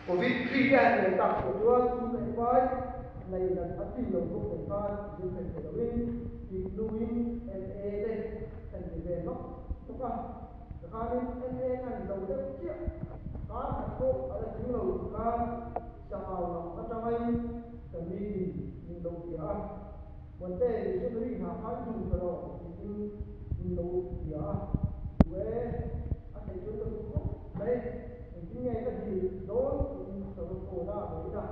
Covid hri te han nei tak tawh chuan sum leh pai nei nat a chin lo bawk nen khan zir theih thei loin tih hnuin MA te kan ti ve nawk nawk a. Tikhanin MA kan zo deuh chiah. Kar khat pawh a la tling lo tih khan Sangau lam atangin ka miin min lo bia a. Muante missionary hna khan duh ta lo tiin min lo bia a. Duh e, a theih chuan ka duh khawp mai. Engtin nge ka dil dawn tiin ka va phone a, vawiin a.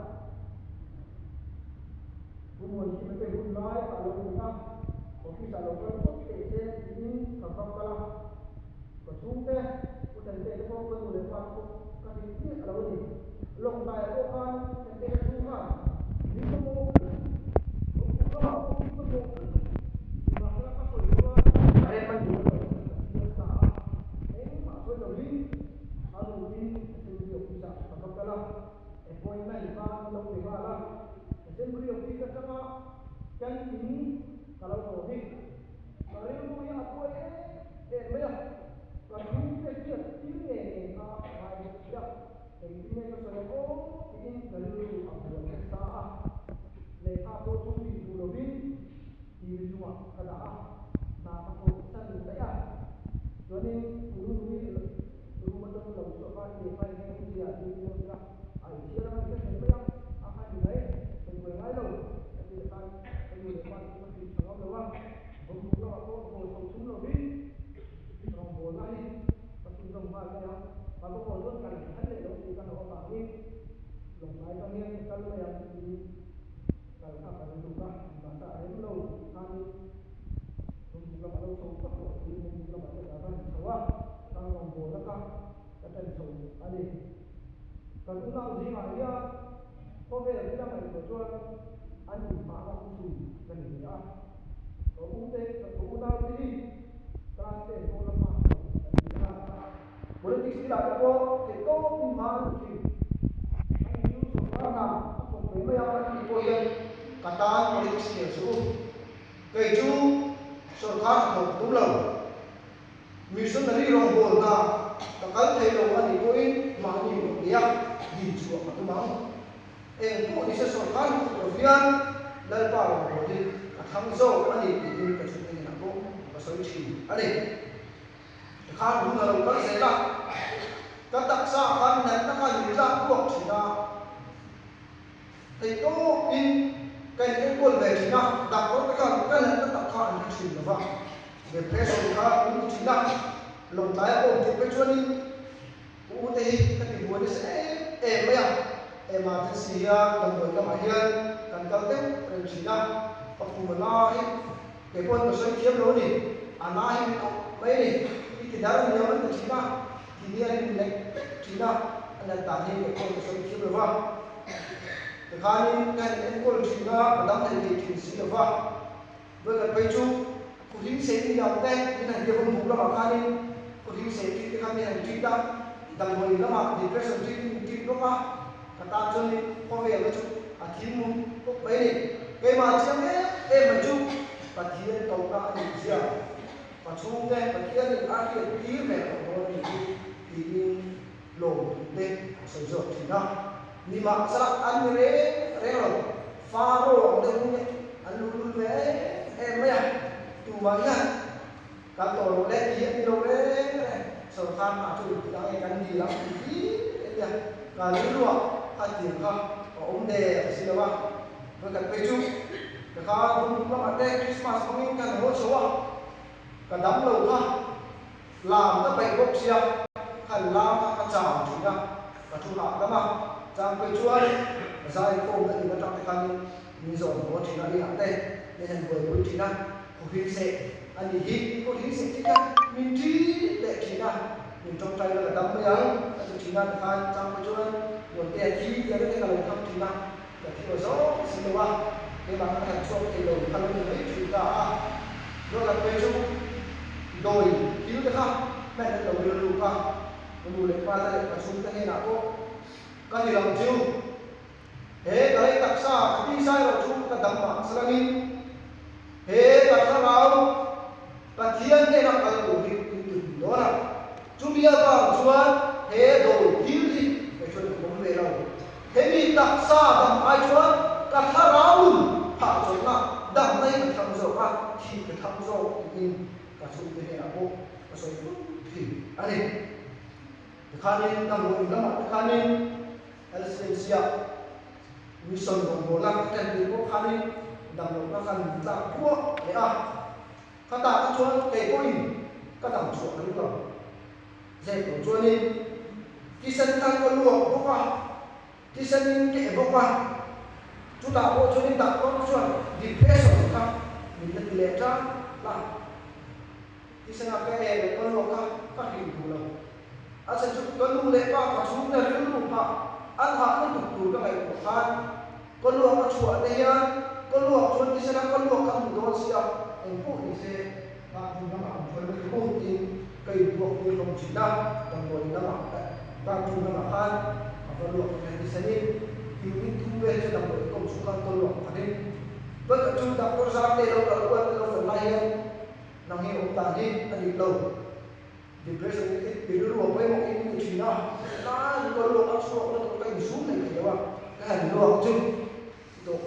Pu Muanhima te hun lai a lo ni a, office ah lo kal phawt teh se tiin ka va kal a. Ka chhungte, Pu Thante te pawh ka nu leh pa te pawh ka hrilh miah a lo ni. Lawngtlaiah pawh khan Pu Thante ka chhung khan min mamawh lutuk, Lawngtlai pawh min mamawh lutuk, nimahsela ka sawi chuan a rem an duh lo tih ka chiang ta a, engmah sawi lovin a rukin Assembly Office ah ka va kal a, appointment kha min lo pe nghal a, Assembly Office atanga kan in ka lo haw hi ka rilru hi a buai em em mai a, ka chhungte hriat tir nge nge kha a ngai bawk si a, engtin nge ka sawi ang aw tiin ka rilru a buai nasa a, lehkha pawh chu bih duh lovin TV chungah ka dah a, hna ka thawk san daih a, chuanin Nunui room atang lo chhuak a, i lehkha eng nge awmzia tiin min rawn hrilh a, a i chhiar anga i hre thei mai a, a kha ni mai, sawi buai ngai lo ka ti leh khan ka nu leh pa te chu ka hrilh tha ngam lo a, bawmhmuk lamah pawh haw chho chhum lovin rawngbawlna hi ka chhunzawm nghal mai ang, ka va haw chuan kal phal leh lo tih ka hlauh avangin lawngtlai atang hian ka kal mai ang tiin Kal kha ka rilru ka mahse a rem lo tih khanin Bawmbuk lamah lo chho phawt rawh tiin Bawmbuk lamah te ka va han chho a, tlang rawngbawlna kha ka ṭan chho a ni. Kan unau zingah hian khawvel thila ngaihtuah chuan an inhmahna awm chhun ka ni ve a, ka ute ka unaute hi class ten pawh la pass lo an ni a. Politics thilah te pawh theihtawpin hma an la thin. Ani chu sorkar hna a thawk ve mai a, kan tih pawh hian ka tan politics khel suh u. Kei chu sorkar hna thawk ka tum lo. Missionary rawngbâwl hna ka kal thei lo a nih pawhin mahni rawn nia din chhuah ka tum ang. Eng pawh nise sorkar hna thawk lo hian Lalpa rawngbâwl hi ka thlang zawk a ni tiin ka chhungte hnenah pawh ka sawi thin a ni. Tikhan hun a lo kal zel a, ka taksa khan natna khan min tlak puak thin a, theihtawpin ka in enkawl ve thin a, doctor te khan ka natna tak kha an hre thin lo va, depression kha min ti thin a, lawngtlai a awm tirh phei chuanin ka u te hi ka ti buai nasa em em mai a, emergency hian damdawi lamah hian kan kal deuh reng thin a, ka khum a la hi. Kei pawhin ka sawi thiam lo a ni, a na hi min awp mai a ni, i ti dar niam an ti thin a, ti nia hi min lek vek thin a, a nat dan hi kei pawhin ka sawi thiam lo va. Tikhanin ka han enkawl thin a, ka dam thei thei thin si lo va. Vawikhat phei chu khuhing sei ni ang te min han biak awm buk lamah khanin khuhing sei ṭit te kha min han ṭit a, damdawi lamah depression ṭit in min ṭit bawk a, Ka tan chuanin khawvelna chu a thim mut khawp mai a ni. Keimah chiang em em mai chu Pathian kohna a nih zia, ka chhungte Pathianin a hriat tir ve tawh dawn a nih hi tiin lawmtute a sawi zawk thin a. Nimahsela an ni reng reng lo, Faro ang deuh hi an luhlul ve em em mai a, tumah hian Kal tawh loh leh tih a ni lo reng reng. Sorkar hna chu ti dang e kan dil ang tih hi ania ka rilruah a tir kha a awm der si lo a. Vawikhat phei chu ka kha Bawngduk lamah te Christmas hmangin kan haw chho a, ka dam lo kha lam ka peih bawk sia, khan lam kha ka chau thin a, ka thu hahdam a, chang phei chuan zaikhawm na in atang te khanin min zawn haw thin a, inah te min han buaipui thin a. Khuhing seh a nih hi, khuhing seh tih kha min ṭi leh ṭhin a, min ṭawngṭai la ka dam mai ang a ti ṭhin a, tikhan chang pawh chuan Muante a thi tih ang te ka lo tham ṭhin a, ka thi aw zawng si lo a, keimah ka han chhuak thei lo kha lo ni mai ṭhin ta a, Ruahkhat phei chu dawi thil te kha hman an lo rilruk a, ka nu leh pa te leh ka chhungte hnenah pawh ka ni lo chu. He ka lei taksa ka tisa erawh chu ka dam mah salangin he ka thlarau Pathian hnena kal tur hi in ti hun dawn a. Chumi avang chuan he dawi thil hi kei chuan ka pawm ve lo. taksa dam ai chuan ka thlarau nun hahchawlhna damna hi ka thlang zawk a, thih ka thlang zawk tiin ka chhungte hnenah pawh ka sawi fo thin a ni. Tikhanin damdawi lamah te khanin LCMC-ah mission rawngbawlna ka ken tir pawh khanin damlohna khan min tlak duah leh a, khatah kha chuan kei pawhin ka dam chhuah ka ring lo. Zep lo chuanin thisen khan ka luak bawk a, thisenin ka e bawk a, chutah pawh chuanin doctor chuan depression kha min la ti leh tan a. Thisena ka e leh ka luak kha ka hrilh duh lo. A chhan chu ka nu leh pa ka chhungte rilru kha an hah lutuk tur ka ngaihtuah khan ka luak a chhuah te hian ka luak chuan thisena ka luak kha hmu dawn sia eng pawh ni se nghah hmun lamah an hruai mai tho tiin ka inbuak tir hlawm thin a, damdawi lamah nghah hmun lamah khan ka va luak hian thisenin unit thum vel chu damdawi kawm chhung khan ka luak ka ring. Vawikhat chu doctor zar te lo kal kual te lo fel lai hian Nang hi awm dan hi a dik lo. Depression hi i rilru a pawimawh in ti thin a, tlai ka luak a chhuak na tur ka insum nei thei lo a, ka han luak chu dawh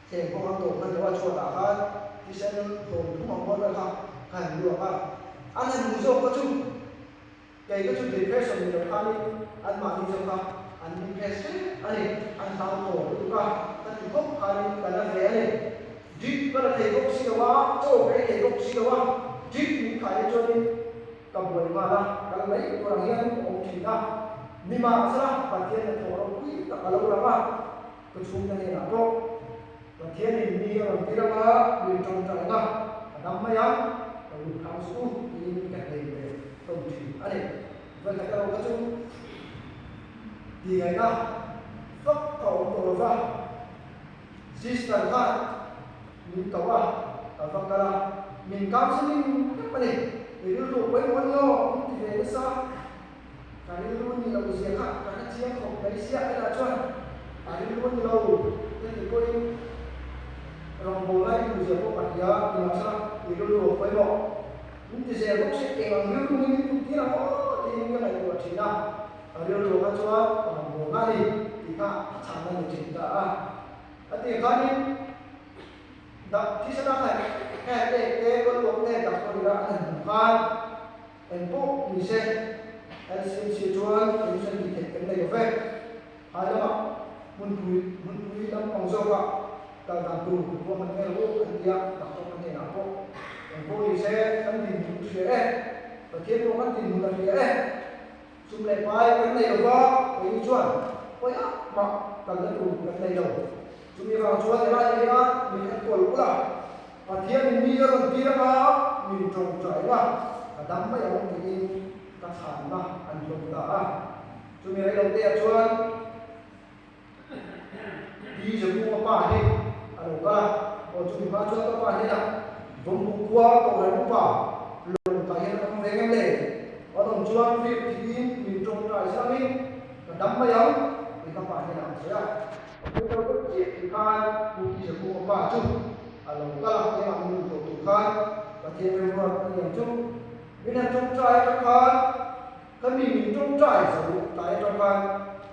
thleng pawh khan dawh hman lo a chhuat ah khan thisen hlawm thum ang rual vel kha ka han luak a, an han hmu zawk kha chu Kei ka chu depression ni lo khanin anmahni zawk kha an depress hle a ni, an hlauthawm lutuk a, ka ti khawp khanin ka la ve a ni. Drip ka la thei bawk si lo a, chaw ka ei thei bawk si lo a, drip min khai hi chuanin ka buai nghal a, kal mai tur ang hian ka awm thin a, nimahsela Pathian hnathawh ropui tak a lo lang a, ka chhungte hnenah pawh Pathianin mi a rawn tir anga min tawngtaina a dam mai a, ka lut thang suh u tiin ka hlei ve hlawm thin a ni. Vawikhat erawh kha chu tihngaihna vak ka awm tawh lo va, sister khan min ko a, ka va kal a, min counselling hrep a ni, i rilru pawimawh a ni aw min ti ve nasa. Ka rilru ni loh zia kha ka hre chiang khawp mai sia elah chuan a rilru ni lo te ti pawhin rawngbâwl lai duh zia pawh ka hria ni mahsela i rilru a pawimawh. Min ti zel bawk si eng ang rilru hi min tum tir ang aw tiin ka ngaihtuah thin a, ka rilru kha chuan rawngbâwl na a ni tih kha a chhanna ni thin ta a. A tih khanin dak thisena khan heng ek te ka luak te doctor ila an han hmuh khan Eng pawh ni se, LCMC chuan pension tih theih kan nei lo ve. Phai lamah hmunpui hmunpui lampang zawka kal dan tur ruahman nge lo an ti a, doctor ka hnenah pawh eng pawh ni se kan dinhmun hria e, Pathian pawh kan dinhmun a hria e, sum leh pai kan nei lo va, keini chuan pawiah mah kalna tur kan nei lo. Chumi vang chuan helai hian min enkawl ula, Pathianin mi a rawn tir anga min tawngtai a, ka dam mai ang tiin ka chhanna an hlawm ta a. Chumi reiloteah chuan Pi Zakunga pa hi a lo kal a, aw chumi hma chuan ka pa hnenah Vawmbuk khua Kohhran upa lawngtlai hian an awm ve ngem le? An awm chuan riak thiin min tawngtai zangin ka dam mai ang ti ka pa hnenah an sawi a. A pui lo deuh chiah tih khan Pu Pi Zakunga pa chu a lo kal a, keimah min duh tawh tur khan Pathian remruat a ni ang chu. Min han tawngtai atang khan ka mi min tawngtai zo tlai atang khan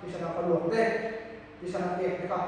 tisana ka luak te, tisana kek te kha.